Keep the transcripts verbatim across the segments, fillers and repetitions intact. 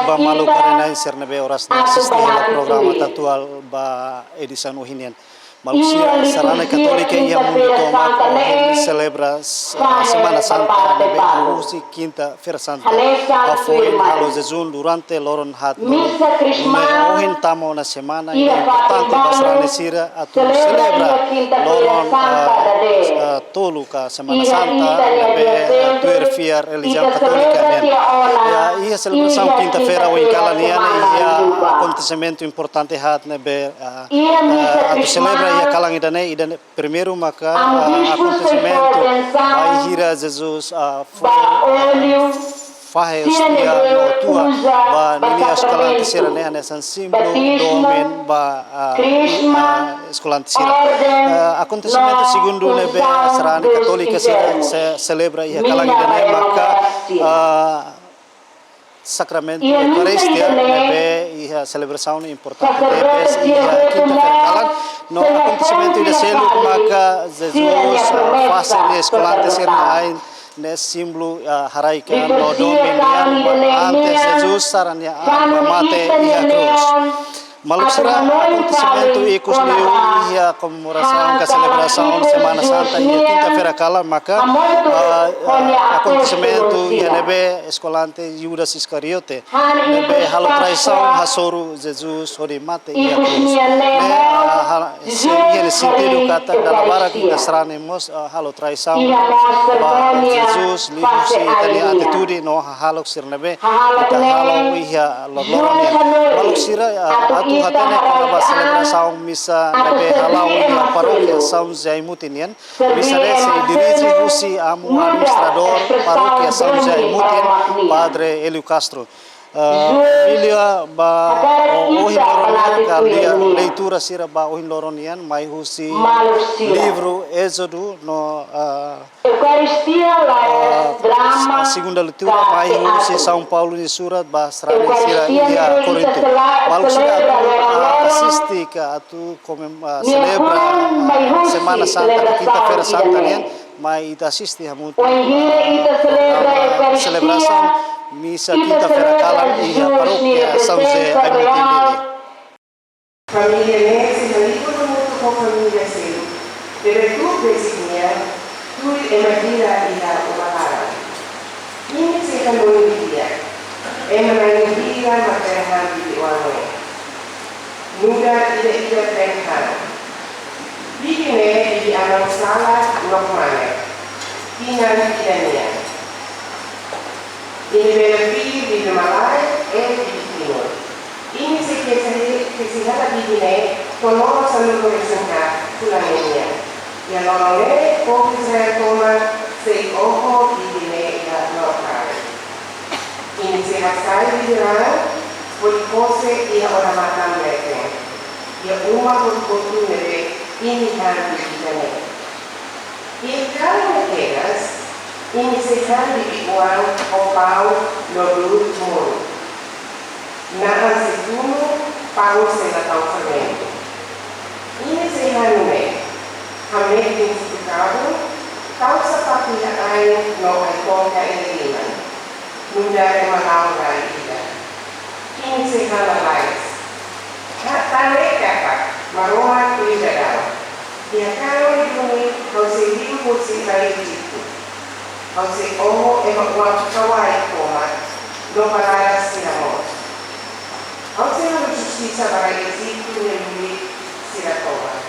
Ba maluk karena sira ne'ebé oras ne'e asisti hela programa ita-tua ba edisaun ohin nian. Maluk sira, sarani Katólika iha mundu tomak ohin selebra s-, Semana Santa ne'ebé husi Kinta-feira Santa. Hafoin halo jejún durante loron haat. Nune'e ohin tama ona semana ida importante ba sarani sira atu selebra loron, ah, ah, tolu ka Semana Santa ne'ebé, ah, tuir fiar relijiaun Katólika nian. Ya, iha selebrasaun Kinta-feira ohin kalan nian iha akontesimentu importante haat ne'ebé, ah, ah, atu selebra iha kalan ida-ne'e, ida-ne'e primeiru maka, ah, akontesimentu bainhira Jesus, ah, fó, ah, fahe hóstia no tua ba ninia eskolante sira ne'e hanesan símbolu domin ba, ah, ah, eskolante sira. Ah, akontesimentu segundu ne'ebé sarani Katólika sira se-, selebra iha kalan ida-ne'e maka, ah, Sakramentu Eukaristia ne'ebé iha selebrasaun importante tebes iha Kinta-feira kalan. No akontesimentu ida seluk maka Jesus, ah, fahe nia eskolante sira-nia ain ne'e símbolu, ah, haraik-an no domin nian ba antes Jesus sara nia an ba mate iha krús. Maluk sira, akontesimentu ikus liu iha komemorasaun ka selebrasaun Semana Santa iha Kinta-feira kalan maka, ah, ah, akontesimentu iha ne'ebé eskolante Judas Iscariote ne'ebé halo traisaun hasoru Jesus hodi mate iha krús. Ne'e, ah, ha-, se-, iha ne'e sentidu katak dala barak ita sarani mós, ah, halo traisaun ba Jesus liuhusi ita-nia atitude no hahalok sira ne'ebé ita halo iha loroloron nian. Maluk sira, ah, atu hatene kona-ba selebrasaun misa ne'ebé hala'o iha Parókia São José Aimutin nian, misa ne'e sei dirije husi amu administradór Parókia São José Aimutin, Padre Hélio Castro. Ah, família ba o-, ohin loron nian ka lia leitura sira ba ohin loron nian mai husi livru Ézodu no, ah, ah, segunda leitura mai husi São Paulo nia surat ba sarani sira iha Korintu. Maluk sira atu, ah, asisti ka atu komem-, ah, selebra, ah, Semana Santa ka Kinta-feira Santa nian, mai ita asisti hamutuk, ah, selebrasaun misa Kinta-feira kalan iha Parókia São José Aimutin Dili. Família ne'e sei halibur hamutuk ho família seluk ne'ebé tuur besik nian, tuir ema hira iha uma laran. Imi sei hanoin didi'ak, ema na'in hira mak bele han bibi-oan ne'e. Nu'udar ida-idak bele han. Bibi ne'e bibi-aman sala no kmanek. Tinan ida nian. Imi bele fihir bibi-malae ka bibi-timur. Imi sei kesi, kesi hela bibi ne'e to'o loron sanulu-resin-haat fulan ne'e nian. Iha loron ne'e povu Israel tomak sei oho bibi ne'e iha lorokraik. Imi sei hasai bibi raan hodi kose iha odamatan leten, iha uma hotu-hotu ne'ebé imi han bibi ida-ne'e. Iha kalan ne'e kedas, imi sei han bibi-oan ho paun no du'ut moluk. Na'an sei tunu, paun sei la tau fermentu. Imi sei han nune'e: hametin futuk kabun, tau sapatu iha ain no ai-koka iha liman, nu'udar ema la'o rai ida. Imi sei han lalais. Hatán ne'e katak Maromak nia daudaun: Iha kalan ida duni ha'u sei liu husi rai Ejitu. Ha'u sei oho ema-oan kawai tomak, no baradas sira mós. Ha'u sei halo justisa ba rai Ejitu nia lulik sira tomak.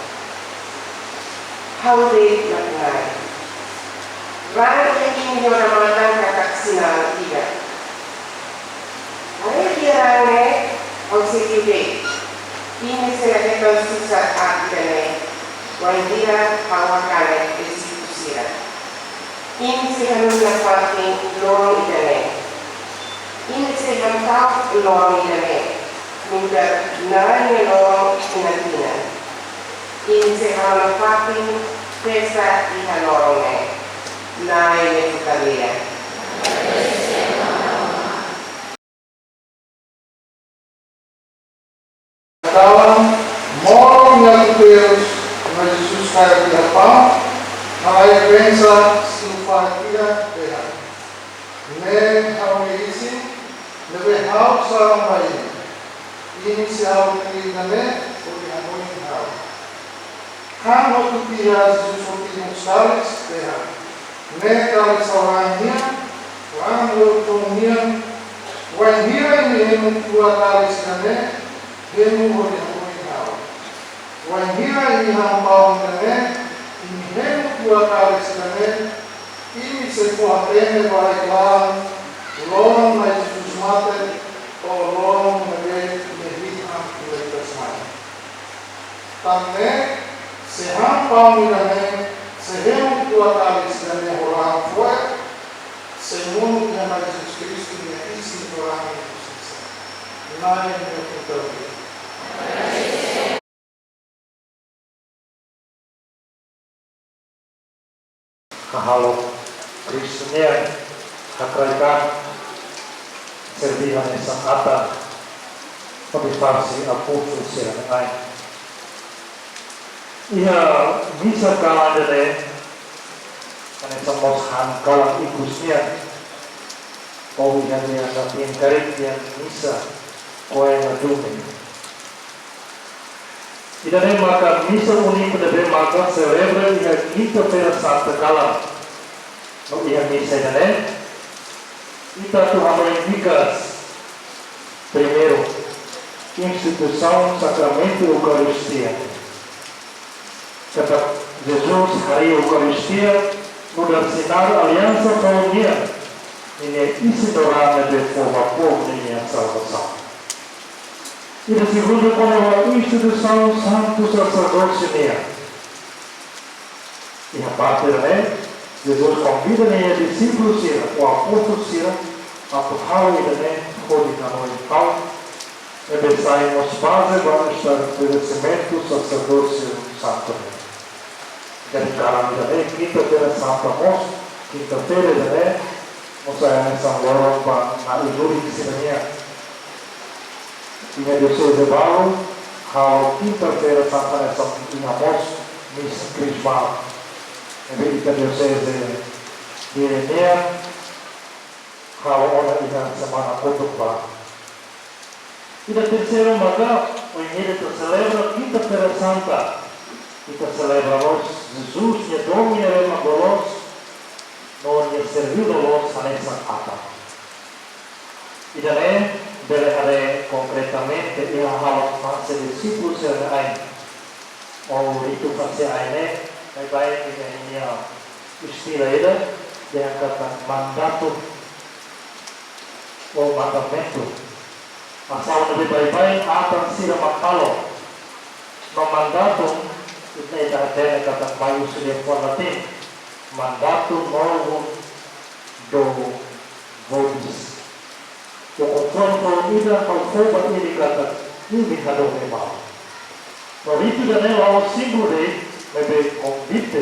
Ha'u de'it mak Na'i. Raan ida-ne'e nia odamatan katak sinál ida. Haree tiha raan ne'e, ha'u sei liu de'it. Imi sei la hetan susar aat ida-ne'e, wainhira ha'u hakanek Ejitu sira. Imi sei hanoin nafatin loron ida-ne'e. Imi sei hamta'uk loron ida-ne'e, nu'udar Na'i nia loron tinan-tinan. Imi sei halo nafatin festa iha loron ne'e. Na'i nia futar lia. Dalam modo nia tuteus, na Jesus kaer iha paun, na ai pensa supa tira beha. Ne'e ha'u-nia isin, ne'ebé Ha'u sarani, imi sei halo tuir ida-ne'e hodi hanoin ha'u. Han hotu tiha Jesus foti mós kalis, dehan: Ne'e kalis ha'u-nia, laran-lorong nian, wainhira imi hemu tua kalis ida-ne'e, hemu hodi hanoin ha'u. Wainhira imi han paun ida-ne'e, imi hemu tua kalis ida-ne'e, imi sei fó hatene ba rai-laran, loron Na'i Jesus mate, to'o loron ne'ebé nia hi'it an fila hikas mai. Tan ne'e, sei han paun ida-ne'e, sei hemu tua kalis ida-ne'e ho laran-fo'er, sei monu iha Na'i Jesus Kristu nia isin-loromon nia justisa. Na'i nia kontra. Hahalok Kristu nian, hakrakar serbihan esa atan, motivasi apóstolu sira-nia ain. Iha misa kalan ida-ne'e, hanesan mós han kalan ikus nian, ou iha nia latin karik nian misa, Koena Domini. Ida-ne'e maka misa úniku ne'ebé maka selebra iha Kinta-feira Santa kalan. No iha misa ida-ne'e, ita atu hanoin hikas, primeiru, instituisaun sakramentu Eukaristia. Katak Jesus harii Eukaristia nu'udar sinál aliansa foun nian, ninia isin-loromon ne'ebé fó ba povu ninia salvasaun. Ida segundu kona-ba instituisaun santu saserdósiu nian. Iha parte ida-ne'e, Jesus konvida ninia dixípulu sira, ou apóstolu sira, atu halo ida-ne'e hodi hanoin ha'u, ne'ebé sai mós baze ba estabelesimentu saserdósiu santu nian. Jadi kalan ida-ne'e Kinta-feira Santa mós, kinta-feira ida-ne'e mós sai hanesan loron ba na'i-lulik sira-nian. Iha dioseze balu halo Kinta-feira Santa hanesan iha mós misa Krisma. Ne'ebé ita dioseze Dili nian halo ona iha semana kotuk ba. Ida terseiru maka, wainhira ita selebra Kinta-feira Santa, ita selebra loos Jesus nia domin ne'ebé mak loloos, no nia serviu loloos hanesan atan. Ida-ne'e bele haree konkretamente iha hahalok fase dixípulu sira-nia ain. Ou ritu fase ain ne'e, baibain ita-nia istilah ida, dehan katak mandatu ou mandamentu. Asaun ne'ebé baibain atan sira mak halo. No mandatum, ita, ita hatene katak mai husi liafuan latin, mandatum novum dou vobis. Ou konforme foun ida ha'u fó ba imi katak imi hadomi malu. No ritu ida-ne'e la'ós símbolu de'it, maibé konvite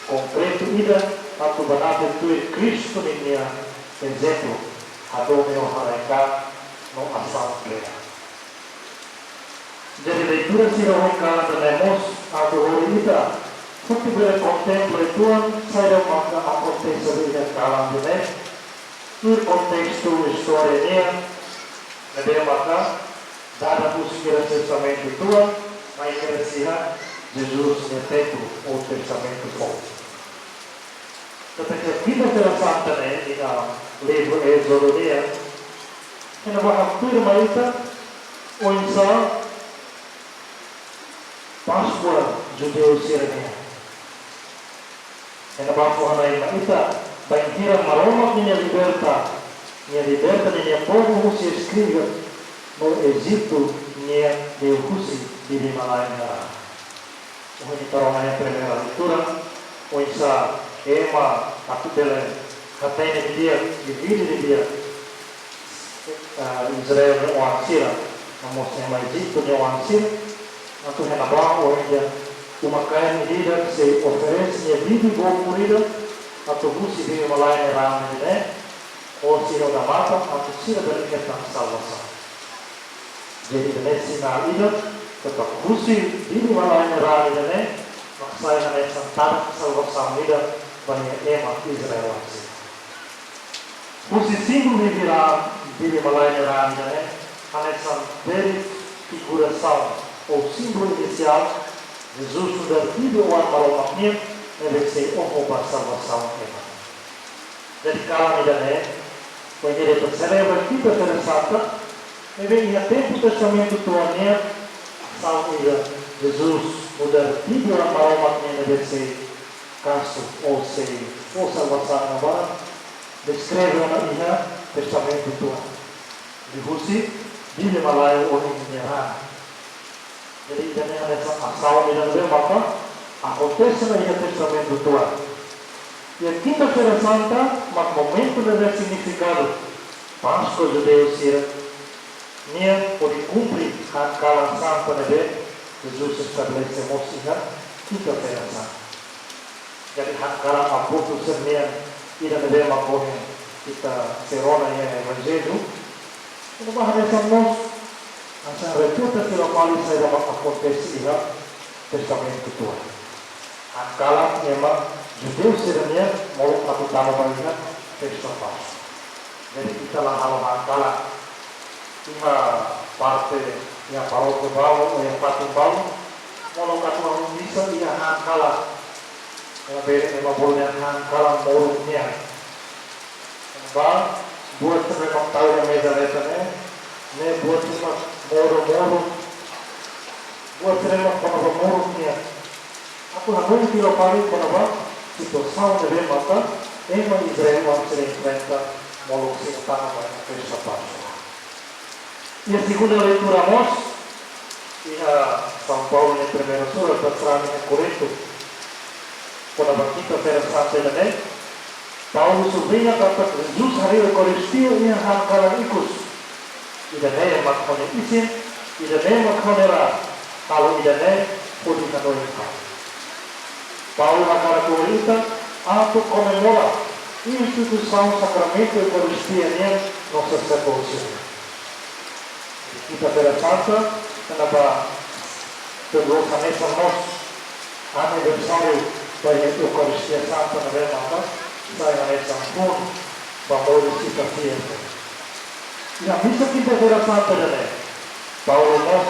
konkretu ida atu banati tuir Kristu ninia ezemplu, hadomi ho haraik-an no asaun reál. Jadi leitura sira ohin kalan ida-ne'e mós atu hodi ita foti bele kontempla uitoan saida maka akontese iha kalan ida-ne'e, tuir kontestu istória nian, ne'ebé maka dada husi Testamentu Tuan, mai kedas iha Jesus nia tempu ou Testamentu Foun. Tetapi Kinta-feira Santa ne'e iha livru Ézodu nian, iha ne'ebá haktuir mai ita oinsá Páskua judeu sira-nian. Iha ne'ebá fó-hanoin mai ita, bainhira Maromak ninia liberta, nia liberta ninia povu husi esklavu no Ejitu nian liuhusi bibi-malae nia raan. Ohin ita rona iha primeira leitura, oinsá ema atu bele hatene didi'ak, divide didi'ak, ah, Israel nia oan sira, no mós ema Ejitu nia oan sira, atu iha ne'ebá ohin dehan uma-kain ida-idak sei oferese nia bibi bokur ida, atu husi bibi-malae nia raan ne'e, hosi odamatan atu sira bele hetan salvasaun. Jadi, ida-ne'e sinál ida, katak husi bibi-malae nia raan ida-ne'e, mak sai hanesan tadak salvasaun ida ba ema Israel sira. Husi símbolu bibi-raan, Bíblia malae nia raan ida-ne'e hanesan beri figurasaun ou símbolu inisiál Jesus nu'udar Bebé Oan Maromak nian ne'ebé sei oho ba salvasaun ema. Jadi kalan ida-ne'e, ohin ne'e ita selebra Kinta-feira Santa, ne'ebé iha tempu Testamentu Tuan nian, hanesan ida Jesus nu'udar Bebé Oan Maromak nian ne'ebé sei kasu ou sei fó salvasaun ba, deskreve ona iha Testamentu Tuan. Liuhusi Bíblia malae ohin nia raan. Jadi, ida-ne'e hanesan asaun ida ne'ebé maka akontese ona iha Testamentu Tuan. Iha Kinta-feira Santa, mak momentu ne'ebé signifikadu Páskua judeu sira-nian hodi kumpre han kalan santa ne'ebé Jesus estabelese mós iha Kinta-feira Santa. Jadi, han kalan apóstolu sira-nian ida ne'ebé mak ohin ita sei rona iha Evanjellu, ita bá hanesan mós, hanesan repete fila fali saida mak akontese iha Testamentu Tuan. Han kalan ema judeu sira-nian molok atu tama ba iha festa Páskua. Jadi ita la halo han kalan iha parte, iha parókia balu, iha fatin balu, molok atu halo misa iha han kalan. Iha bele ema bolu dehan han kalan moruk nian. Ba, buat sira mak tau iha meza leten ne'e, ne'e buat sira mak moruk-moruk. Buat sira mak kona-ba moruk nian. Atu hanoin fila fali kona-ba situasaun ne'ebé maka ema Israel oan sira enfrenta molok sei tama ba iha festa Páskua. Iha segunda leitura mós, iha São Paulo nia primeira surat ba sarani iha Korintu, kona-ba Kinta-feira Santa ida-ne'e, Paulo subliña katak Jesus harii Eukaristia iha han kalan ikus. Ida-ne'e mak ha'u-nia isin, ida-ne'e mak ha'u-nia raan, halo ida-ne'e hodi hanoin ha'u. Paulo hakarak lori ita atu komemora instituisaun sakramentu Eukaristia nian no saserdósiu. Kinta-feira Santa, tanba Pedro hanesan mós aniversáriu ba Eukaristia Santa ne'ebé maka sai hanesan hun ba moris ita fiar. Iha misa Kinta-feira Santa ida-ne'e, Paulo mós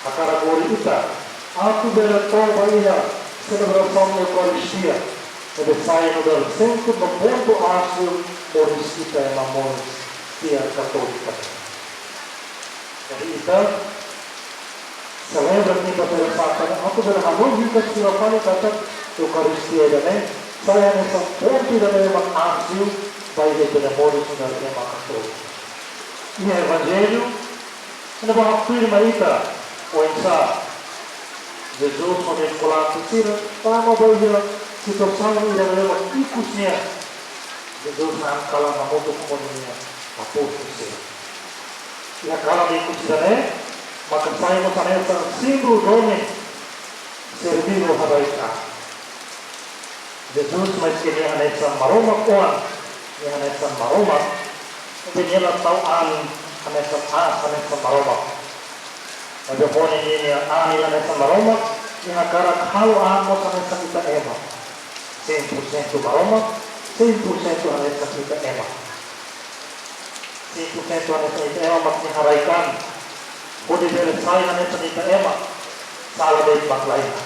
hakarak lori ita atu bele to'o ba iha selebrasaun Eukaristia ne'ebé sai nu'udar sentru no pontu aas liu moris ita ema moris fiar katólika. Jadi ita selebra Kinta-feira Santa ne'e atu bele hanoin hikas fila fali katak Eukaristia ida-ne'e sai hanesan pontu ida ne'ebé mak aas liu ba ita-nia moris nu'udar ema katólika. Iha Evanjellu, ita bá afirma ita oinsá Jesus ho nia eskolante sira tama ba iha situasaun ida ne'ebé mak ikus nian. Jesus han kalan hamutuk ho nia apóstolu sira. Iha kalan ikus ida-ne'e maka sai mós hanesan símbolu domin, serví no haraik an. Jesus maski nia hanesan Maromak oan, nia hanesan Maromak, maibé nia la tau an hanesan, aas hanesan Maromak. Maibé ho nia an hanesan Maromak, nia hakarak halo an mós hanesan ita ema. Cem por cento Maromak, cem por cento hanesan ita ema. Cem por cento hanesan ita ema mak nia haraik an hodi bele sai hanesan ita ema, sala de'it mak laiha.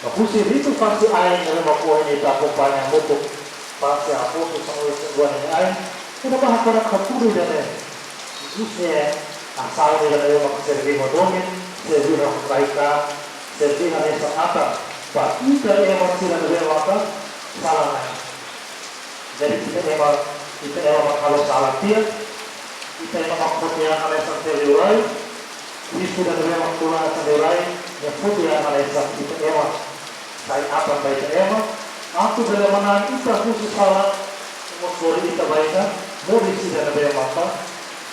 No husi ritu fase ain ne'ebé mak ohin ita akompaña hamutuk, fase apóstolu sanulu-resin-rua nian, ita bá hakarak hatudu ida-ne'e. Jesus nia asaun ida ne'ebé mak serví no domin, serví haraik an, serví hanesan atan ba ita ema sira ne'ebé maka sala na'in. Jadi ita ema, ita ema mak halo sala tiha, ita ema mak foti an hanesan teh liurai, Kristu ida ne'ebé mak ko'alia hanesan liurai, nia foti an hanesan ita ema, sai atan ba ita ema, atu bele manán ita husi sala, mós lori ita ba iha moris ida ne'ebé maka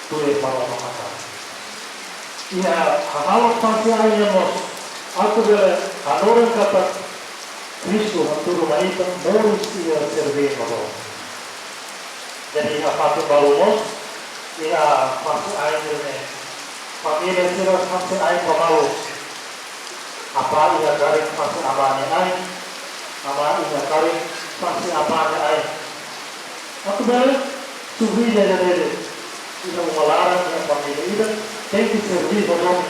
tuir Maromak atan. Iha hahalok fase ain nian mós, atu bele hanorin katak Kristu hatudu mai ita moris iha serví Maromak. Jadi iha fatin balu mós, iha fase ain ne'e, família sira fase ain ba malu. Apá iha karik fase amá nia ain, amá iha karik fase apá nia ain. Atu bele, subi jadi dele. Iha uma laran, iha família ida, tenke serví ho domin,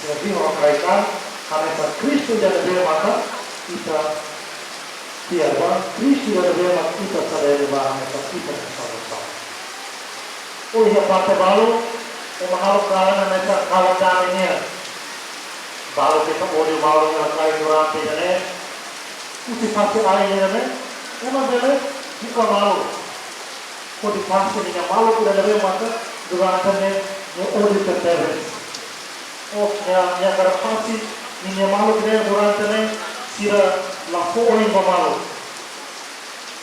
serví ho hakraik an, hanesan Kristu ida ne'ebé maka ita fiar ba, Kristu ida ne'ebé maka ita sadere ba hanesan ita-nia salvasaun. Ou iha parte balu, ema halo kalan hanesan kalan dame nian. Balu keta ódiu balu iha kalan durante ida-ne'e, husi fase ain ida-ne'e, ema bele buka malu. Hodi fase ninia maluk ida ne'ebé maka durante ne'e nia ódiu tebetebes. Ou nia, nia hakarak fase ninia maluk ida durante ne'e sira la fó oin ba malu.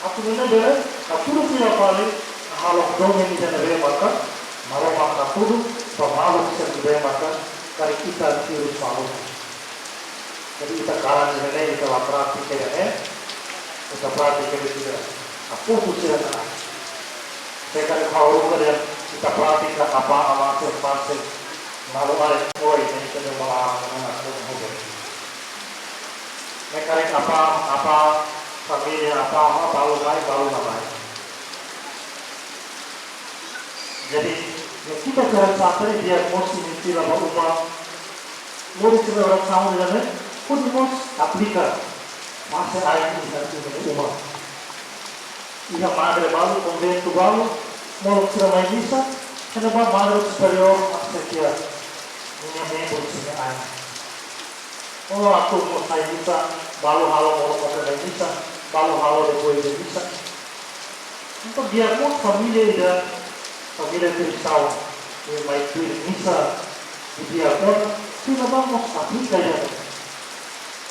Atu nune'e bele hatudu fila fali, hahalok domin ida ne'ebé maka Maromak hatudu ba maluk sira ne'ebé maka karik ita hirus malu. Jadi ita kalan ida-ne'e, ita la pratika ida-ne'e, ita pratika ida-ne'e, apostu sira-nia an. Se karik ha'u haruka dehan ita pratika apá amá sira fase malu, are oi, ne'e ita-nia uma laran, ne'e ita-nia uma laran. Ne'e karik apá, apá, família, apá, amá, balu mai, balu la mai. Jadi, ne'e ita sira santri di'ak mós imi fila ba uma, lori sira orasaun ida-ne'e, hodi mós aplika fase ain iha imi-nia uma. Iha madre balu, konventu balu, molok sira mai misa, iha ne'ebá madre superiór aksepta ninia membru sira-nia ain. Ou atu mós mai misa, balu halo molok atu mai misa, balu halo depois de misa. Entaun di'ak mós família ida, família kristaun, nia mai tuir misa di'ak ona, sira mós aplika ida-ne'e.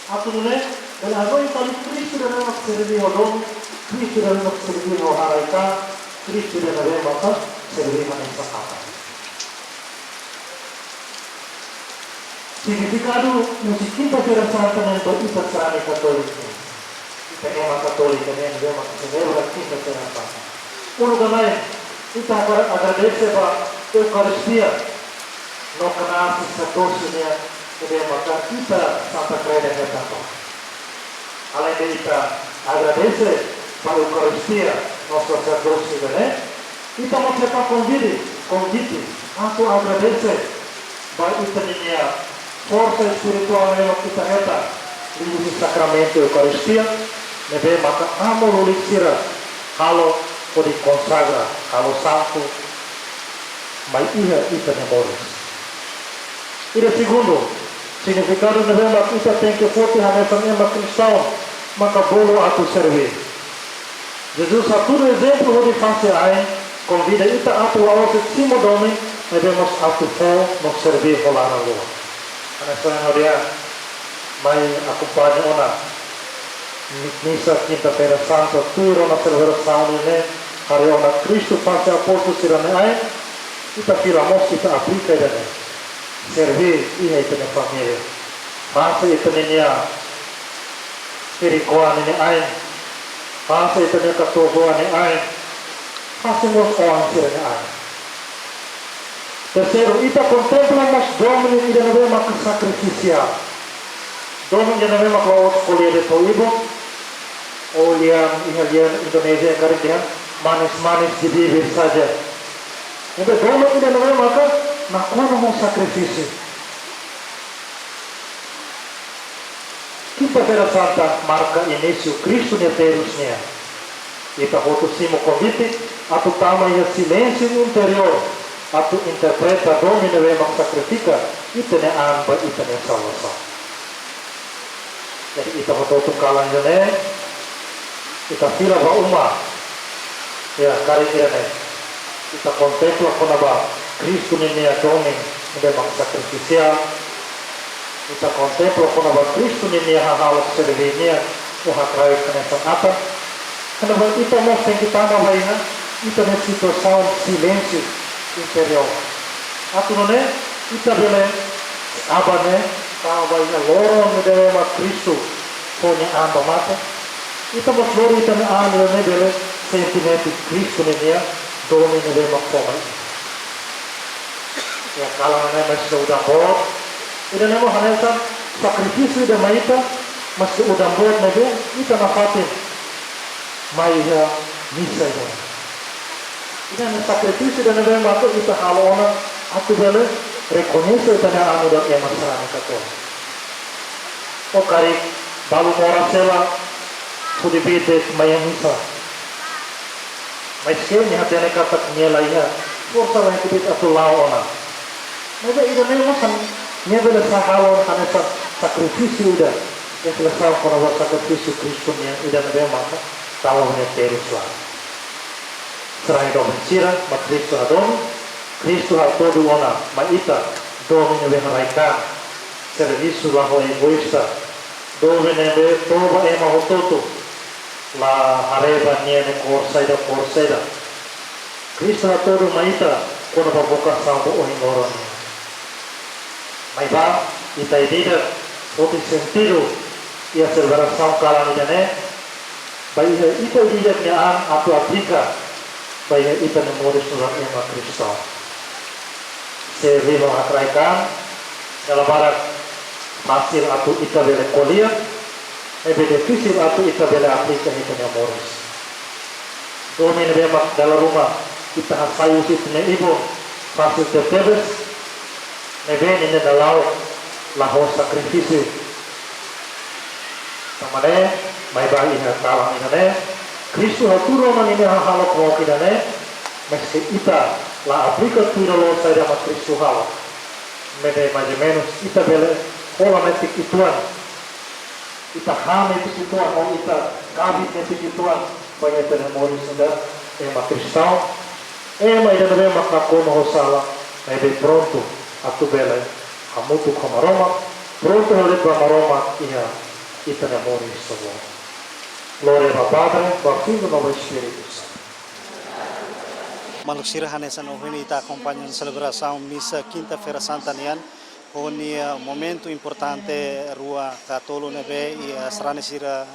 Atu nune'e, bele hanoin fali Kristu ida ne'ebé maka serví ho domin, Kristu ida ne'ebé maka serví ho hakraik an, Kristu ida ne'ebé maka serví hanesan apá. Signifikadu husi Kinta-feira Santa ne'e ba ita sarani katólika. Ita ema katólika ne'e, ne'ebé maka selebra Kinta-feira Santa. Uluk nanain, ita hakarak agradese ba Eukaristia no knaar saserdóte nian ne'ebé maka ita Santa Kreda hetan ba. Aleinde ita agradese ba Eukaristia no saserdóte ida-ne'e, ita mós hetan konvite, konvite atu agradese ba ita ninia forsa espirituál ne'ebé ita hetan liuhusi sakramentu Eukaristia, ne'ebé maka amu lulik sira halo hodi konsagra, halo santu, mai iha ita-nia moris. Ida segundu, signifikadu ne'ebé mak ita tenke foti hanesan ema kristaun, maka bolu atu serví. Jesus hatudu ezemplu hodi fase ain, konvida ita atu la'ós de'it simu domin, maibé mós atu fó no serví ho laran luak. Hanesan ohin ha'u dehan, mai akompaña ona misa Kinta-feira Santa, tuir ona selebrasaun ne'e, haree ona Kristu fase apóstolu sira-nia ain, ita fila mós ita aplika ida-ne'e. Serví iha ita-nia família. Fase ita ninia ferik-oan ninia ain. Fase ita-nia katuas-oan nia ain. Fase mós oan sira-nia ain. Terseiru, ita kontempla mós domin ida ne'ebé maka sakrifisiál. Domin ida ne'ebé maka la'ós ko'alia de'it ho ibun, ou lian, iha lian Indonézia karik dehan manis-manis di bibir saja. Entaun domin ida ne'ebé maka nakonu ho sakrifísiu. Kinta-feira Santa marka inísiu Kristu nia terus nian. Ita hotu simu konvite atu tama iha silénsiu interiór, atu interpreta domin ne'ebé mak sakrifika ita-nia an ba ita-nia salvasaun. Jadi ita hotu-hotu kalan ida-ne'e, ita fila ba uma, ya, karik ida-ne'e. Ita kontempla kona-ba Kristu ninia domin ne'ebé mak sakrifisiál. Ita kontempla kona-ba Kristu ninia hahalok serví nian, no hakraik hanesan atan. Kona-ba ita mós tenke tama ba iha ita-nia situasaun silénsiu interiór. Atu nune'e ita bele aban ne'e tama ba iha loron ne'ebé mak Kristu fó nia an ba mate. Ita mós lori ita-nia an ne'e bele sentimentu Kristu ninia domin ne'ebé mak fó mai. Ya, kalan ne'e mós udan boot. Ida-ne'e mós hanesan sakrifísiu ida mai ita, mós udan boot ne'ebé ita nafatin mai iha misa ida. Ida-ne'e sakrifísiu ida ne'ebé mak ita halo ona atu bele rekoñese ita-nia anu ida ema sarani karik. Ó karik balu moras hela, hodi bit de'it mai iha misa. Maibé nia hatene katak nia la iha forsa, la iha kbiit atu la'o ona. Maibé ida-ne'e mós nia bele sai halo hanesan sakrifísiu ida. Reflesaun kona-ba sakrifísiu Kristu nian ida ne'ebé maka tau nia terus la. Sarani doben sira, mak Kristu hadomi, Kristu hatudu ona mai ita, domin ne'ebé haraik an, servisu la ho egoísta, domin ne'ebé toba ema hotu-hotu, la haree ba nia ne'e kór saida, kór saida. Kristu hatudu mai ita kona-ba vokasaun ba ohin loron nian. Maibé ita ida-idak foti sentidu iha selebrasaun kalan ida-ne'e, ba iha ita ida-idak nia an atu aplika ba iha ita-nia moris nu'udar ema kristaun. Se rihun hakraik an, dala barak fasil atu ita bele ko'alia, maibé difisil atu ita bele aplika iha ita-nia moris. Domin ne'ebé mak dala ruma ita hasai husi ita-nia ibun fasil tebetebes, maibé nia dala la'o la ho sakrifísiu. Tanba ne'e, maibé iha kalan ida-ne'e, Kristu hatudu ona nia hahalok mouk ida-ne'e, maibé ita la aplika tuir loos saida mak Kristu halo. Maibé mais ou menus ita bele hola netik uitoan, ita han netik uitoan, ou ita kabit netik uitoan ba iha ita-nia moris nu'udar ema kristaun, ema ida ne'ebé mak nakonu ho sala, maibé prontu atu bele hamutuk ho Maromak, prontu halerik ba Maromak iha ita-nia moris tomak. Glória ba Padre, ba Filho no ba Espíritu Santo. Maluk sira, hanesan ohin ita akompaña selebrasaun misa Kinta-feira Santa nian, ho nia momentu importante rua ka tolu ne'ebé iha sarani sira,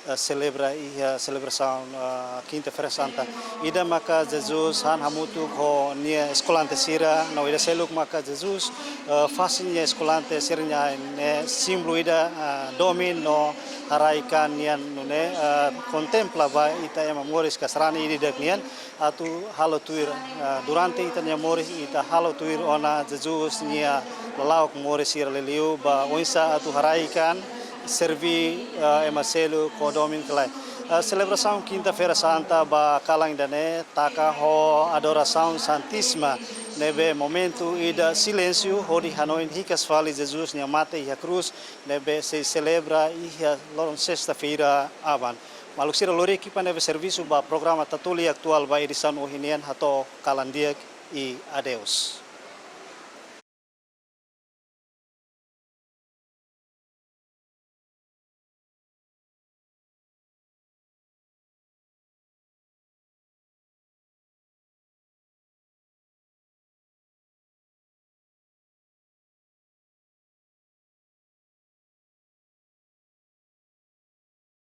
eh, selebra iha selebrasaun, eh, Kinta-feira Santa. Ida maka Jesus han hamutuk ho nia eskolante sira, no ida seluk maka Jesus, eh, fase nia eskolante sira-nia ain ne'e símbolu ida, eh, domin no haraik an nian nune'e, eh, kontempla ba ita ema moris ka sarani ida-idak nian, atu halo tuir, eh, durante ita-nia moris ita halo tuir ona Jesus nia lala'ok moris sira, liuliu ba oinsá atu haraik an, serví, eh, ema seluk ho domin ka lae. Eh, selebrasaun Kinta-feira Santa ba kalan ida-ne'e taka ho adorasaun Santísima, ne'ebé momentu ida silénsiu hodi hanoin hikas fali Jesus nia mate iha krús, ne'ebé sei selebra iha loron sesta-feira aban. Maluk sira, lori ekipa ne'ebé servisu ba programa Tatoli Atuál ba edisaun ohin nian hato'o kalan di'ak i adeus.